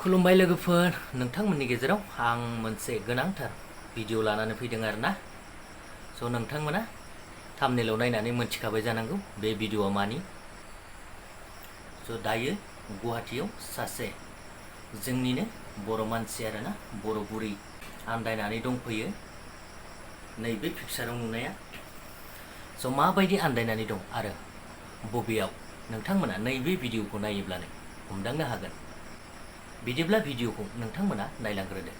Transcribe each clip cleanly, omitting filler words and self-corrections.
खुलुमबाय लोगोफोर, नोंथांमोननि गेजेराव आं मोनसे गोनांथार भिडिअ लानानै फैदों आरोना। स' नोंथांमोना थाम्बनेइलाव नायनानै मोनथिखाबाय जानांगौ बे भिडिअआ मानि। स' दायो गुवाहाटीयाव सासे जोंनिनो बर' मानसि आरोना, बर' बुरै आन्दायनानै दंफैयो नैबे पिक्साराव नुनाया। स' माबायदि आन्दायनानै दं आरो बबेयाव, नोंथांमोना नैबे भिडिअखौ नायोब्लानो हमदांनो हागोन। बिदिब्ला भिडिअखौ नोंथांमोना नायलांग्रोदो।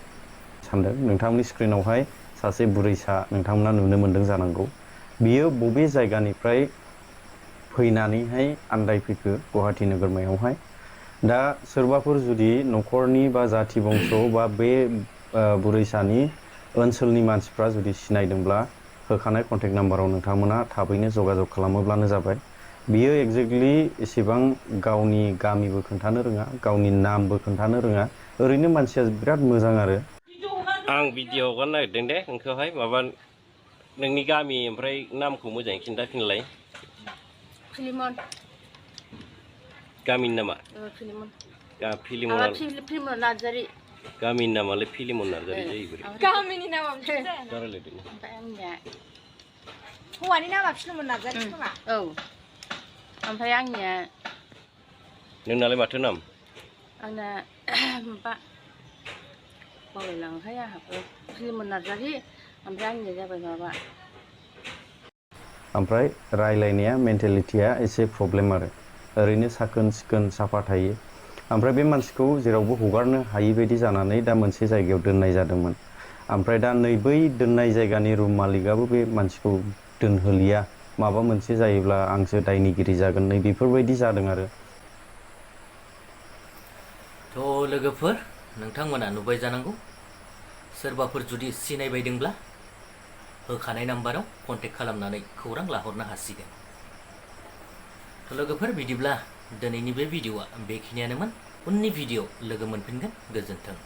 सानदों नोंथांमोननि स्क्रिनावहाय सासे बुरैसा नोंथांमोना नुनो मोन्दों जानांगौ। बियो बबे जायगानिफ्राय फैनानैहाय आन्दायफैखो गुवाहाटी नोगोरमायावहाय। दा सोरबाफोर जुदि न'खरनि बा जाथि बंस' बा बे बुरैसानि ओनसोलनि मानसिफ्रा जुदि सिनायदोंब्ला होखानाय कन्टेक्ट नाम्बाराव नोंथांमोना थाबैनो जगाजग खालामोब्लानो जाबाय। बियो एक्जेक्टलि एसेबां गावनि गामिबो खोन्थानो रोङा, गावनि नामबो खोन्थानो रोङा, ओरैनो मानसिया बिराद मोजां आरो। आं भिडिअ हगारनो नागिरदों दे नोंखौहाय, माबा नोंनि गामि ओमफ्राय नामखौ मोजाङै खिन्थाफिनलाय। फिलिमन। गामिनि नामा? फिलिमन। फिलिमन नार्जारि। गामिनि नामालाय फिलिमन नार्जारि जायो। गामिनि नामा रायलायदो। ओमफ्राय आंनिया हौवानि नामा फिलिमन नार्जारि खोमा? औ। ओमफ्राय आंनिया नोंनालाय माथो नाम? आंना माबा बावलायलाङोहाय आंहाबो। फिलिमन नार्जारि। ओमफ्राय आंनिया जाबाय माबा। ओमफ्राय रायलायनाया मेन्टेलिटिया एसे प्रब्लेम आरो, ओरैनो साखोन सिखोन साफा थायो। ओमफ्राय बे मानसिखौ जेरावबो हगारनो हायि बायदि जानानै दा मोनसे जायगायाव दोननाय जादोंमोन। ओमफ्राय दा नै बै दोननाय जायगानि रुम मालिकआबो बे मानसिखौ दोनहोलिया, माबा मोनसे जायोब्ला आंसो दायनिगिरि जागोन, नै बेफोरबायदि जादों आरो। थ' लोगोफोर, नोंथांमोना नुबाय जानांगौ। सोरबाफोर जुदि सिनायबायदोंब्ला होखानाय नाम्बाराव कन्टेक्ट खालामनानै खौरां लाहरनो हासिगोन। थ' लोगोफोर, बिदिब्ला दिनैनि बे भिडिअआ बेखिनियानोमोन। उननि भिडिअ लोगो मोनफिनगोन। गोजोन्थों।